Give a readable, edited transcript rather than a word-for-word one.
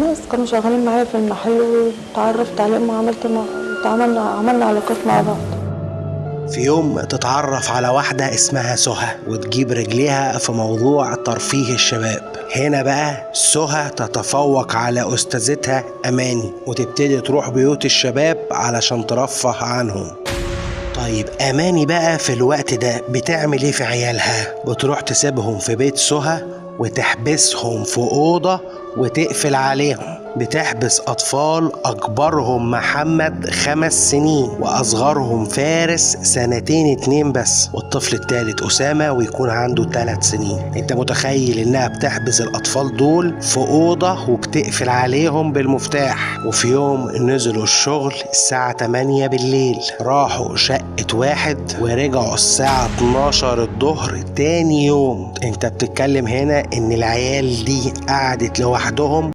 ناس كانوا شغالين معايا في المحل وتعرفت عليهم وعملت مع عملنا علاقات مع بعض. في يوم تتعرف على واحدة اسمها سهى وتجيب رجليها في موضوع ترفيه الشباب. هنا بقى سهى تتفوق على أستاذتها أماني وتبتدي تروح بيوت الشباب علشان ترفه عنهم. طيب أماني بقى في الوقت ده بتعمل ايه في عيالها؟ بتروح تسيبهم في بيت سهى وتحبسهم في أوضة وتقفل عليهم. بتحبس أطفال أكبرهم محمد 5 سنين وأصغرهم فارس 2 سنين بس، والطفل الثالث أسامة ويكون عنده 3 سنين. أنت متخيل إنها بتحبس الأطفال دول في أوضة وبتقفل عليهم بالمفتاح؟ وفي يوم نزلوا الشغل الساعة 8 بالليل، راحوا شقة واحد ورجعوا الساعة 12 الظهر تاني يوم. أنت بتتكلم هنا إن العيال دي قعدت لوحدهم